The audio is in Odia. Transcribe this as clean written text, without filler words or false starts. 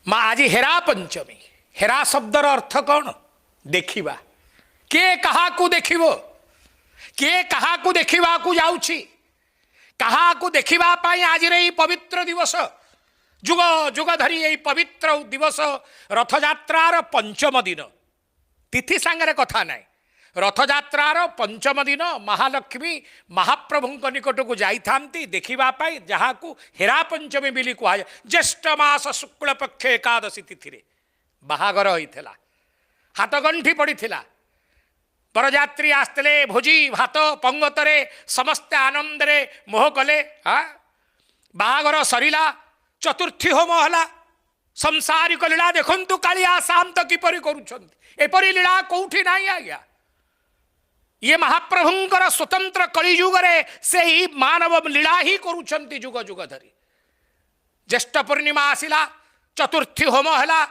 ମା, ଆଜି ହେରା ପଞ୍ଚମୀ। ହେରା ଶବ୍ଦର ଅର୍ଥ କ'ଣ? ଦେଖିବା। କିଏ କାହାକୁ ଦେଖିବ? କିଏ କାହାକୁ ଦେଖିବାକୁ ଯାଉଛି? କାହାକୁ ଦେଖିବା ପାଇଁ ଆଜିର ଏଇ ପବିତ୍ର ଦିବସ? ଯୁଗ ଯୁଗ ଧରି ଏଇ ପବିତ୍ର ଦିବସ, ରଥଯାତ୍ରାର ପଞ୍ଚମ ଦିନ, ତିଥି ସାଙ୍ଗରେ କଥା ନାହିଁ। ରଥଯାତ୍ରାର ପଞ୍ଚମ ଦିନ ମହାଲକ୍ଷ୍ମୀ ମହାପ୍ରଭୁଙ୍କ ନିକଟକୁ ଯାଇଥାନ୍ତି ଦେଖିବା ପାଇଁ, ଯାହାକୁ ହେରା ପଞ୍ଚମୀ ବୋଲି କୁହାଯାଏ। ଜ୍ୟେଷ୍ଠ ମାସ ଶୁକ୍ଳ ପକ୍ଷ ଏକାଦଶୀ ତିଥିରେ ବାହାଘର ହୋଇଥିଲା, ହାତଗଣ୍ଠି ପଡ଼ିଥିଲା, ବରଯାତ୍ରୀ ଆସିଥିଲେ, ଭୋଜି ଭାତ ପଙ୍ଗତରେ ସମସ୍ତେ ଆନନ୍ଦରେ ମୋହ କଲେ। ବାହାଘର ସରିଲା, ଚତୁର୍ଥୀ ହୋମ ହେଲା। ସଂସାରିକ ଲୀଳା ଦେଖନ୍ତୁ, କାଳିଆ ସାଆନ୍ତ କିପରି କରୁଛନ୍ତି। ଏପରି ଲୀଳା କୋଉଠି ନାହିଁ ଆଜ୍ଞା। ଇଏ ମହାପ୍ରଭୁଙ୍କର ସ୍ୱତନ୍ତ୍ର। କଳିଯୁଗରେ ସେଇ ମାନବ ଲୀଳା ହିଁ କରୁଛନ୍ତି ଯୁଗ ଯୁଗ ଧରି। ଜ୍ୟେଷ୍ଠ ପୂର୍ଣ୍ଣିମା ଆସିଲା, ଚତୁର୍ଥୀ ହୋମ ହେଲା।